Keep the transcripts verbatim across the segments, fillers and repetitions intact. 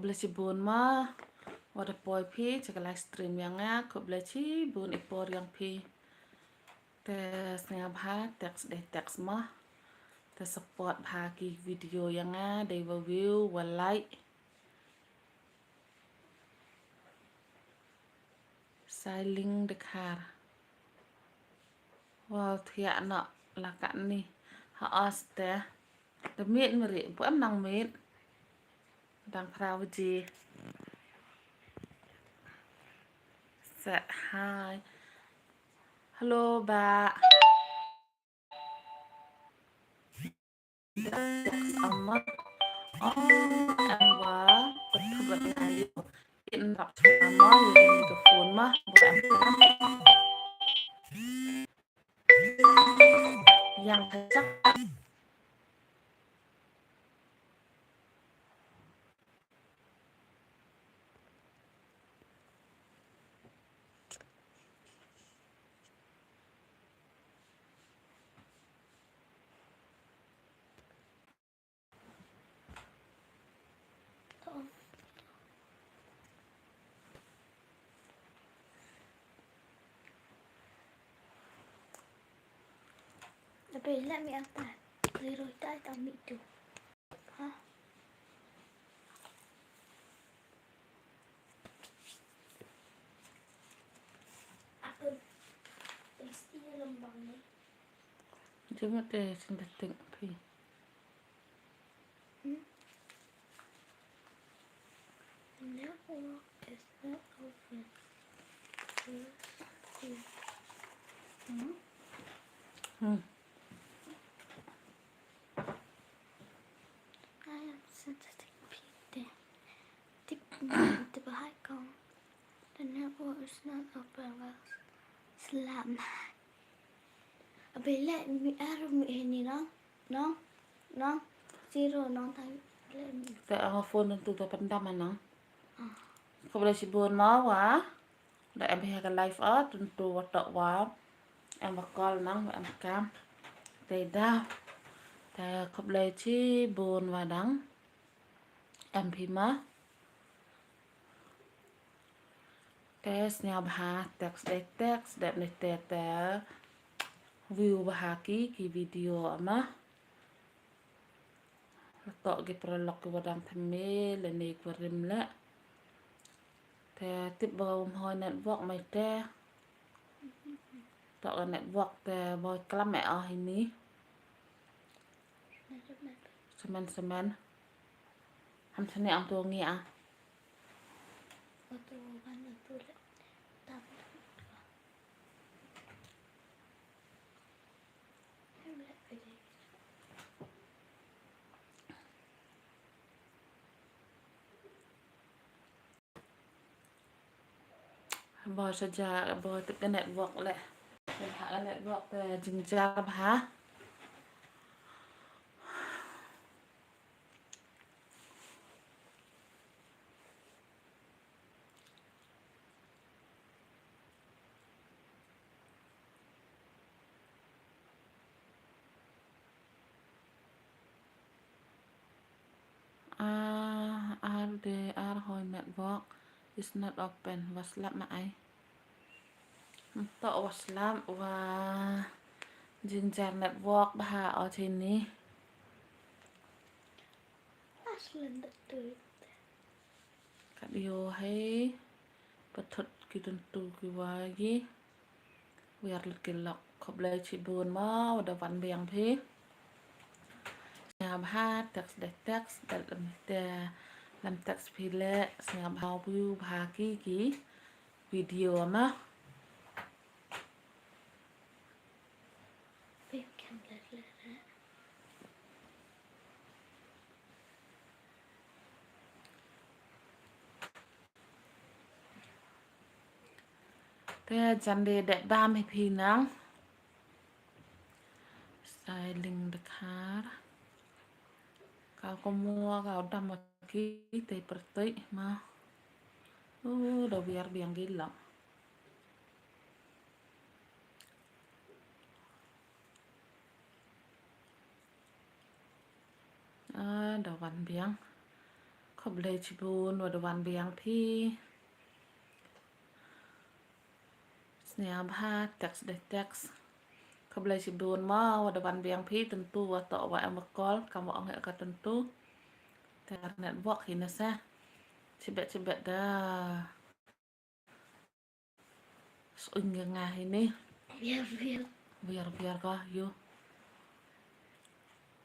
Khublei shibun ma, wat da poi phi sha ka live stream ïa nga, khublei shibun i por ïa phi. Te sngewbha text dei text ma. Te support bha ki video ïa nga, dei wa view, wa like. Sailing Dkhar. Wa thiah noh la katni. Ha os te. Da miet meri, buh em nang miet. Dang phra baje. Sa hai. Hello, ba. Ama. Oh, em wa. Betul betul ayo. In rap sama, you can do the phone ma. Buh em. Yang kecak. Tapi let me enter. Zero die tak ambil tu. Ha? Apa? Mesti lembang ni. Jom te sing detik pi. Hmm? Network is not open. Hmm? Hmm. I am sensitive people. Tip, tip hai kong. The network is not open well. Selamat. Abi leh mi aru mi hini nong, nong, nong, zero nong tang leh mi. Te ang phone tu da pendam nong. Ah. Khublei shibun ma wa. Da em hi ha ka live ah, tentu wa tok wa. Em wa call nang, wa em kam. Te da. Te khublei shibun wa dang. Em hi ma. Te sngewbha text dei text, dep ne te te. View bha ki, ki video ama. Tok ki paralok ki wa dang thymme lane ki wa rim leh. Te tip ba um hoi network mai te. Tok ka network te ba klam eh ah ini. Semen semen. Ham sene am tu ngi ah. Ba sa ja, ba tip ka network leh. Ka network te jingjar bha. Ah, ar de, ar hoi network is not open. Wa slap ma ai. Tok wa slap wa jingjar network bha o chini. Aslan da tu. Kat ïoh hei. Pathut ki tentu ki wa gi. Wiar lut ki lok. Khublei shibun ma wa da wan biang phi. Sngewbha text dei text, dal lam te lam text phi leh, sngewbha view bha ki ki video ma. Te jan de dep dam hi phi nang. Sailing Dkhar. Ka ko mo ka dam ki te pertei ma. Uh, da wiar biang gila. Ah, da wan biang. Khublei shibun wa da wan biang phi. Sngewbha text dei text. Khublei shibun mo wa da wan biang phi, tyntu wa toh wa em wa call, kam wa ong ka tyntu. Te network hi na sa. Chibet chibet da. Sui nga nga hi ni. Biar biar. Biar biar ka yu.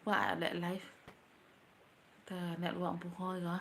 Wa le live. Te network bu hoi ka.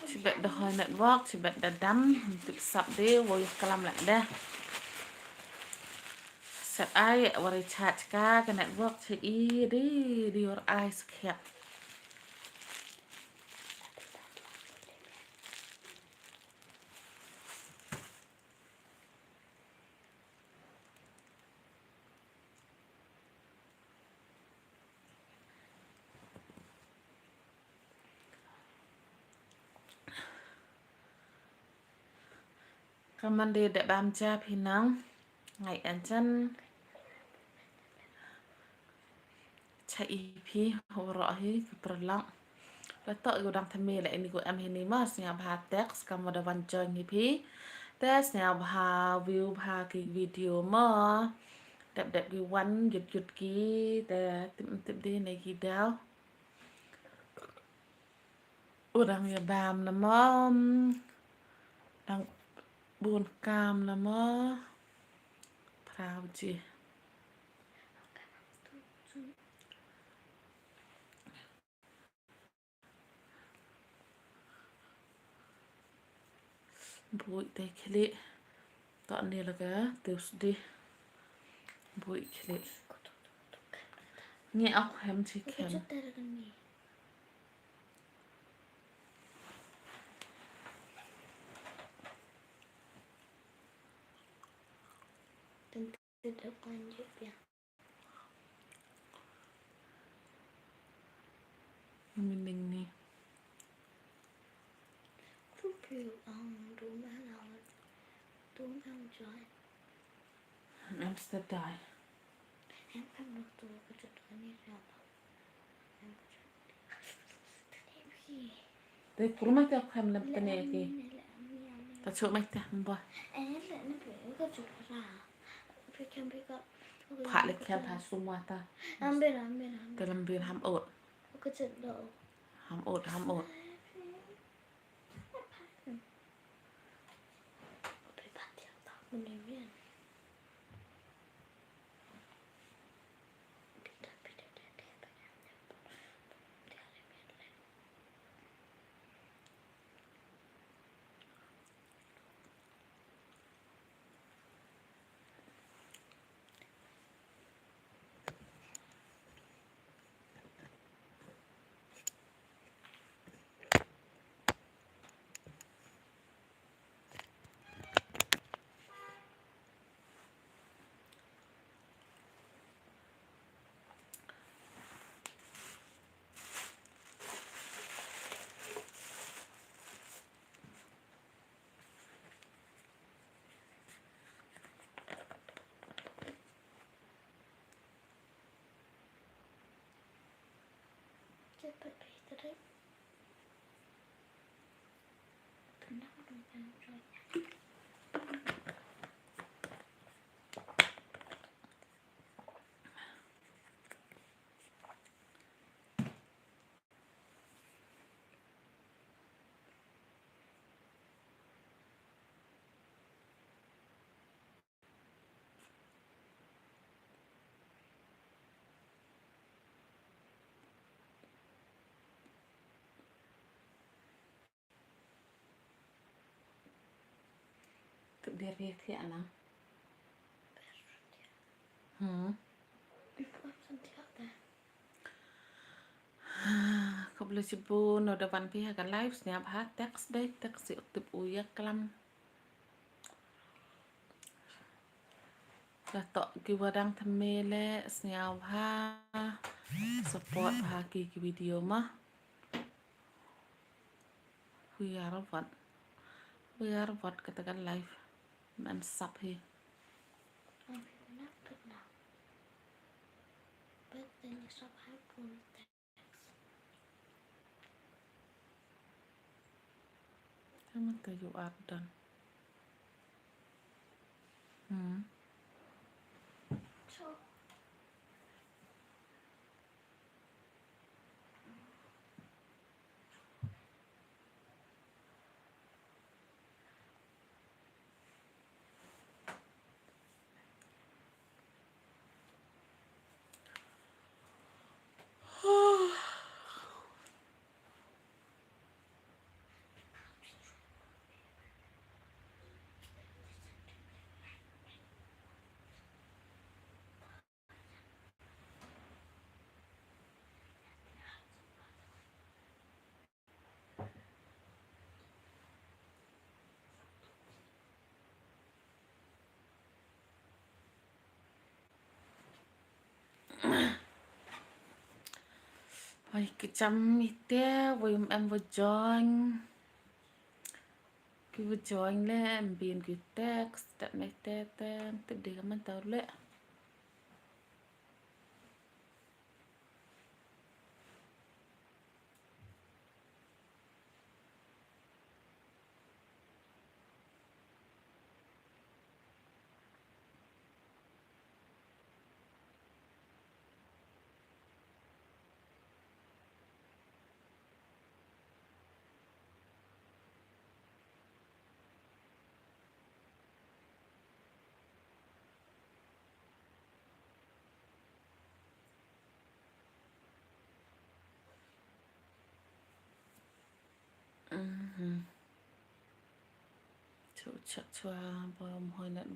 Chibet da hoi network, chibet da dam, tip sap de, woi kalam lak de. Set ai, wari chat ka, ka network che i, di, di or ai skhiat. Ka man de da bam ja phi nang ngai an chan. Cha i phi, waroh hi ka paralok. La toh gu dang thymme la ini gu em hi ni mo, sngewbha text kam wa da wan join hi phi. Te sngewbha view bha ki video mo. Dep dep ki wan, yut yut ki, te tip tip de ne ki daw. U dang ïa bam na mo. Dang bun kam na mo. Phra baje. Buh te khlieh. Toh ne la ka Tuesday. Buh khlieh. Ngi ak hem chi khem. Meaning ni. Em step dai. Te pur mai te kham lem tene ki. Ta chok mai te hamba. Pha le kham pha sumata. Te lem bir ham ot. Ham ot, ham ot. Tep deri thiah na. Hmm. Ip ap san thiah te. Khublei shibun, no da wan phi ha ka live, sngewbha text dei, text ïa u tip u ïa klam. La toh ki warang thymme le, sngewbha support bha ki ki video ma. Wi arwat. Wi arwat kata ka live. Nan sap hi. Tama ta you are done. Hmm. Hoi, ki jam ite, wei em wa join. Ki wa join le, em bin ki text, tat me te te, te de ka man tau le. Mhm. Chu cha chua ba um hoi nat